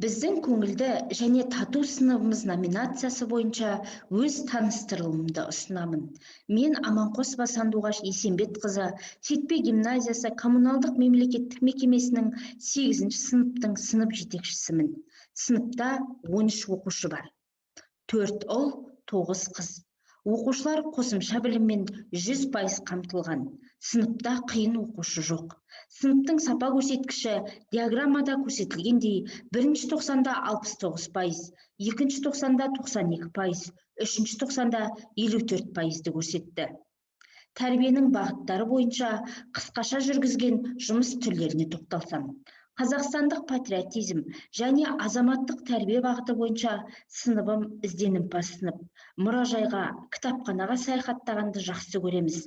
Біздің көңілді және тату сыныбымыз номинациясы бойынша өз таныстырылымымды ұсынамын. Мен Аманқосова Сандуғаш Есенбетқызы, Шетпе гимназиясы коммуналдық мемлекеттік мекемесінің 8-ші сыныптың сынып жетекшісімін. Сыныпта 13 оқушы бар. 4 ұл, 9 қыз. Оқушылар қосымша біліммен 100% қамтылған. Сыныпта қиын оқушы жоқ. Сыныптың сапа көрсеткіші диаграммада көрсетілгендей, бірінші тоқсанда 69%, екінші тоқсанда 92%, үшінші тоқсанда 54%-ды көрсетті. Тәрбиенің бағыттары бойынша қысқаша жүргізген жұмыс түрлеріне тоқталсам. Қазақстандық патриотизм және азаматтық тәрбие бағыты бойынша сыныбым ізденімпаз сынып. Мұражайға, кітапханаға саяхаттағанды жақсы көреміз.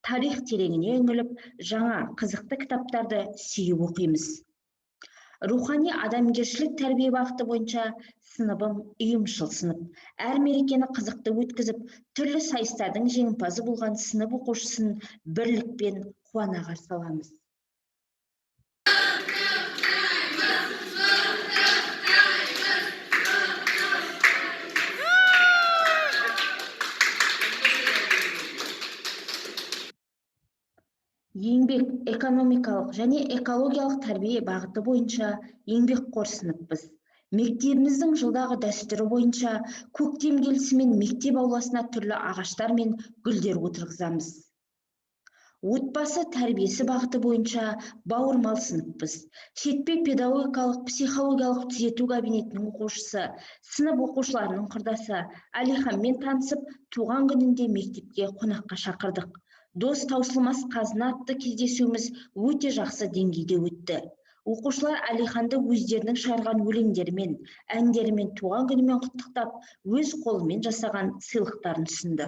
Тарих тереңіне үңіліп, жаңа қызықты кітаптарды сүйіп оқимыз. Рухани адамгершілік тәрбие бағыты бойынша сыныбым ұйымшыл сынып. Әр мерекені қызықты өткізіп, түрлі сайыстардың жеңімпазы болған сынып оқушысын бірлікпен қуана қарсы аламыз. Еңбек, экономикалық және экологиялық тәрбие бағыты бойынша еңбекқор сыныппыз. Мектебіміздің жылдағы дәстүрі бойынша көктем келісімен мектеп ауласына түрлі ағаштар мен гүлдер отырғызамыз. Отбасы тәрбиесі бағыты бойынша бауырмал сыныппыз. Шетпе педагогикалық, психологиялық түзету кабинетінің оқушысы, сынып оқушыларының құрдасы Әлиханмен танысып, туған күнінде мектепке қонаққа шақырдық. Дос таусылмас қазына атты кездесуіміз өте жақсы деңгейде өтті. Оқушылар Әлиханды өздерінің шығарған өлеңдерімен, әндерімен туған күнімен құттықтап, өз қолымен жасаған сыйлықтарын ұсынды.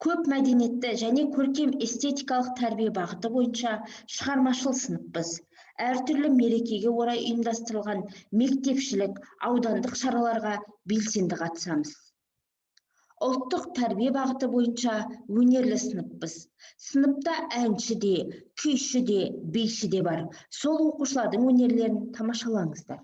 Көп мәдениетті және көркем эстетикалық тәрбие бағыты бойынша шығармашыл сыныппыз. Әртүрлі мерекеге орай ұйымдастырылған мектепшілік, аудандық шараларға белсенді қатысамыз. Ұлттық тәрбие бағыты бойынша өнерлі сыныппыз. Сыныпта әнші де, күйші де, биші де бар. Сол оқушылардың өнерлерін тамашалаңыздар.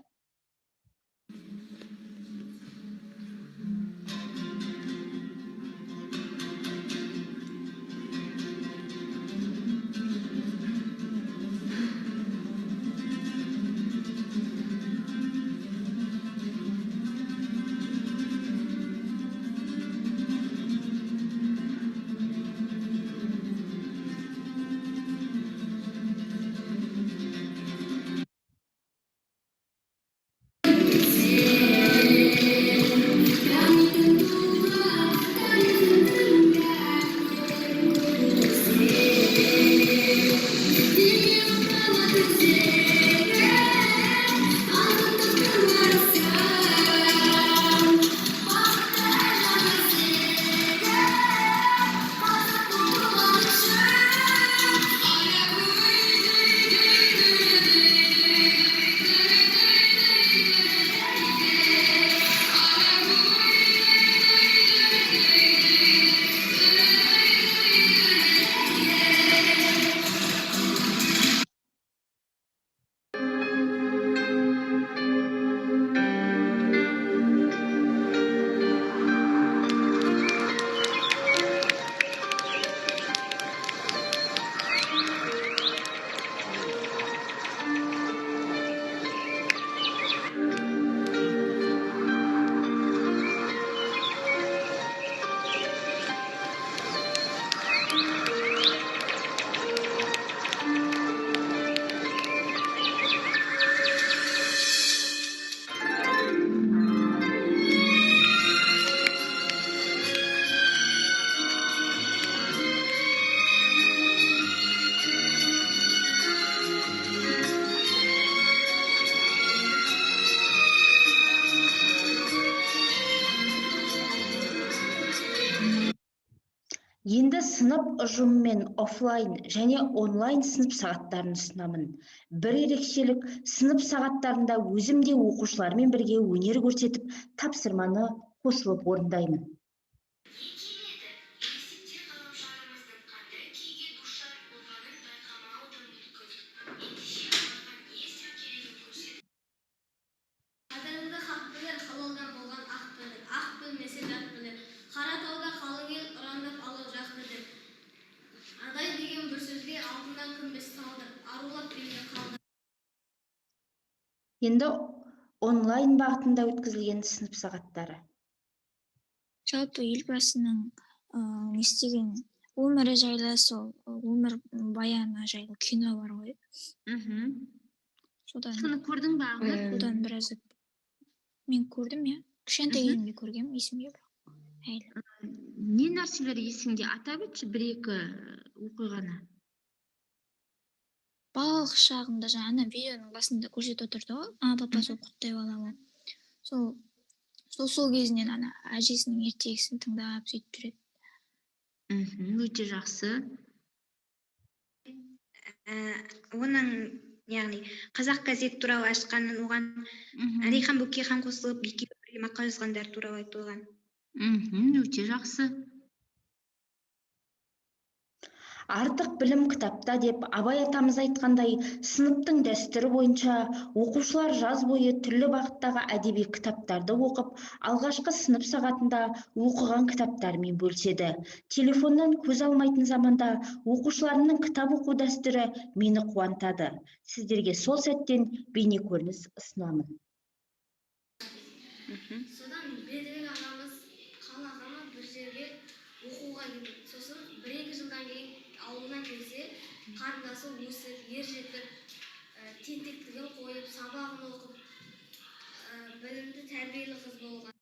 Енді сынып ұжымымен офлайн және онлайн сынып сағаттарын ұсынамын. Бір ерекшелік, сынып сағаттарында өзім де оқушылармен бірге өнер көрсетіп, тапсырманы қосылып орындаймын. Енді онлайн бағытында өткізілген сынып сағаттары. Жалпы Елбасының не істеген өмірі жайлы, сол өмір баяны жайлы кино бар ғой. Содан. Соны көрдің бе, Ақнұр? Содан біраз мен көрдім, иә. Кішкентай кезімде көргенмін, есімде бірақ әлі. Не нәрселер есіңде? Атап өтші бір-екі оқиғаны. Балалық шағымда жаңа ана видеоның басында көрсетіп отырды ғой, папасы құттай балалы. Сол кезінен ана әжесінің ертегісін тыңдап сөйтіп жүреді. Өте жақсы. Оның, яғни Қазақ газеті туралы ашқанын, оған Әлихан Бөкейхан қосылып, екеуі бірге мақала жазғандары туралы айтылған. Өте жақсы. Артық білім кітапта деп Абай атамыз айтқандай, сыныптың дәстүрі бойынша оқушылар жаз бойы түрлі бағыттағы әдеби кітаптарды оқып, алғашқы сынып сағатында оқыған кітаптарымен бөліседі. Телефоннан көз алмайтын заманда оқушыларымның кітап оқу дәстүрі мені қуантады. Сіздерге сол сәттен бейнекөрініс ұсынамын. Содан Бердібек ағамыз қалаға ма бір жерге оқуға кетеді. Сосын бір-екі жылдан кейін ауылына келсе, қарындасы өсіп, ер жетіп, тентектігін қойып, сабағын оқып, білімді, тәрбиелі қыз болған.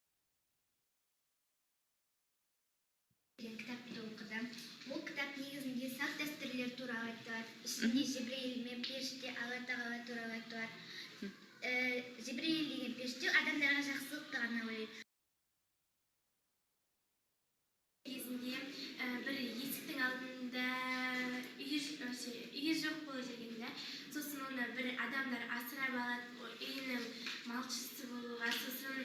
Деген кітапты оқыдым. Ол кітап негізінде салт дәстүрлер туралы айтылады. Ішінде Жебірейіл мен періште, Алла Тағала туралы айтылады. Жебірейіл деген періште адамдарға жақсылықты ғана ойлайды. Кезінде бір есіктің алдында үйі жоқ болып жүрген да. Сосын оны бір адамдар асырап алады, үйінің малшысы болуға. Сосын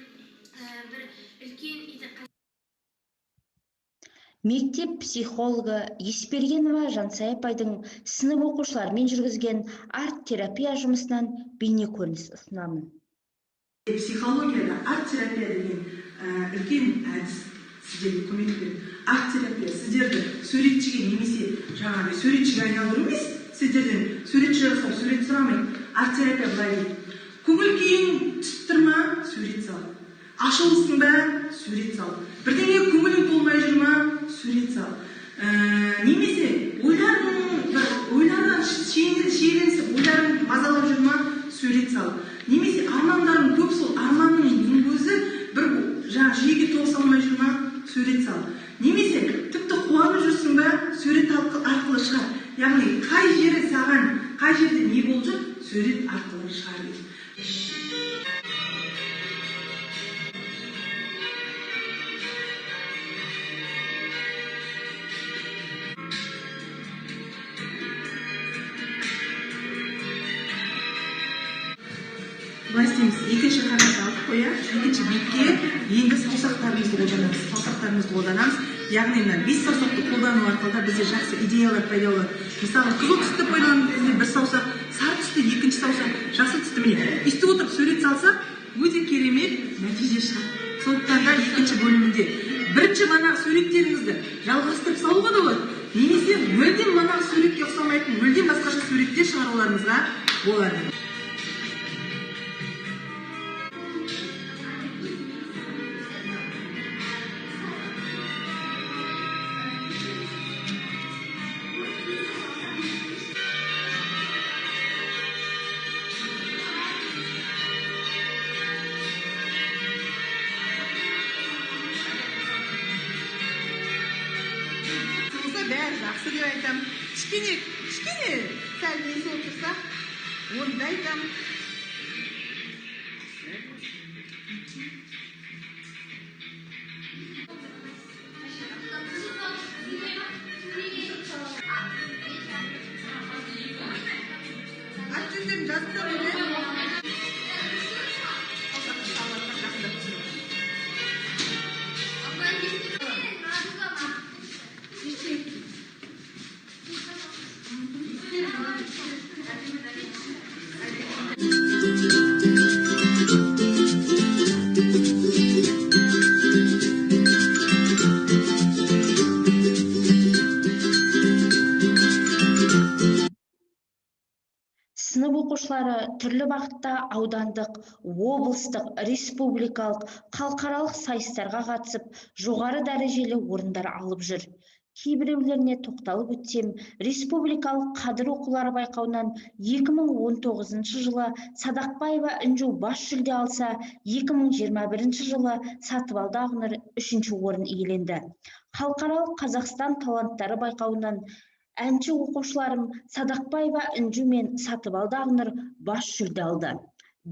бір үлкен үйді Мектеп психологы Есбергенова Жансая апайдың сынып оқушыларымен жүргізген арт-терапия жұмысынан бейнекөрініс ұсынамын. Психологияда арт-терапия деген үлкен әдіс сіздерге көмек береді. Арт-терапия сіздерді суретшіге немесе жаңағыдай суретшіге айналдыру емес, сіздерден суретші жасап сурет сұрамайды. Арт-терапия былай дейді: көңіл күйің түсіп тұр ма, сурет сал. Ашулысың ба, сурет сал. Бірдеңеге көңілің толмай жүр ма, сурет сал. Немесе ойларың бір ойлардан шиеленісіп, ойларың мазалап жүр ма, сурет сал. Немесе армандарың көп, сол арманның өзі бір жаңа жүйеге тоғыса алмай жүр ма, сурет сал. Немесе тіпті қуанып жүрсің ба, сурет арқылы шығар. Яғни қай жері саған, қай жерде не болып жүр, сурет арқылы шығар дейді. Былай істейміз, екінші қағазды алып қояйық, екінші бетке енді саусақтарымызды қолданамыз. Саусақтарымызды қолданамыз, яғни мына 5 саусақты қолдану арқылы да бізде жақсы идеялар пайда болады. Мысалы, қызыл түсті пайдаланған кезде бір саусақ, сары түсті екінші саусақ, жасыл түсті міне. Өйстіп отырып сурет салсақ, өте керемет нәтиже шығады. Сондықтан да екінші бөлімінде бірінші манағы суреттеріңізді жалғастырып салуға да болады. Немесе мүлдем манағы суретке ұқсамайтын, мүлдем басқаша суреттер шығаруларыңызға болады. Бәрі жақсы деп айтамын. Кішкене, кішкене сәл несі болып тұрса, оны да айтамын. Ат жөндерін жазыңдар ғой, иә? Сынып оқушылары түрлі бағытта аудандық, облыстық, республикалық, халықаралық сайыстарға қатысып, жоғары дәрежелі орындар алып жүр. Кейбіреулеріне тоқталып өтсем, республикалық «Қадір оқулары» байқауынан 2019 жылы Садақбаева Інжу бас жүлде алса, 2021 жылы Сатыбалды Ақнұр үшінші орын иеленді. Халықаралық «Қазақстан таланттары» байқауынан әнші оқушыларым Садақбаева Інжу мен Сатыбалды Ақнұр бас жүлде алды.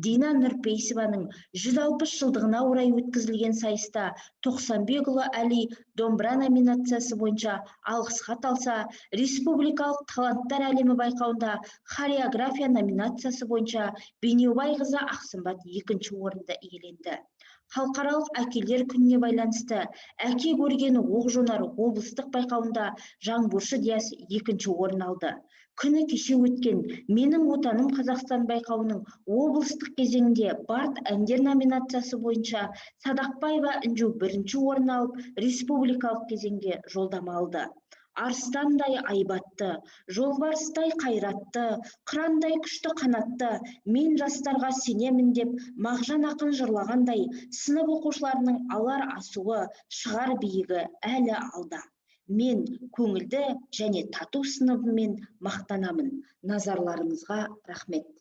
Дина Нұрпейісованың 160 жылдығына орай өткізілген сайыста Тоқсанбекұлы Әли домбыра номинациясы бойынша алғыс хат алса, республикалық «Таланттар әлемі» байқауында хореография номинациясы бойынша Бейнеубайқызы Ақсымбат екінші орынды иеленді. Халықаралық әкелер күніне байланысты «Әке көрген оқ жонар» облыстық байқауында Жаңбыршы Диас екінші орын алды. Күні кеше өткен «Менің Отаным Қазақстан» байқауының облыстық кезеңінде бард әндер номинациясы бойынша Садақбаева Інжу бірінші орын алып, республикалық кезеңге жолдама алды. Арыстандай айбатты, жолбарыстай қайратты, қырандай күшті қанатты, мен жастарға сенемін деп Мағжан ақын жырлағандай, сынып оқушыларының алар асуы, шығар биігі әлі алда. Мен көңілді және тату сыныбыммен мақтанамын. Назарларыңызға рахмет.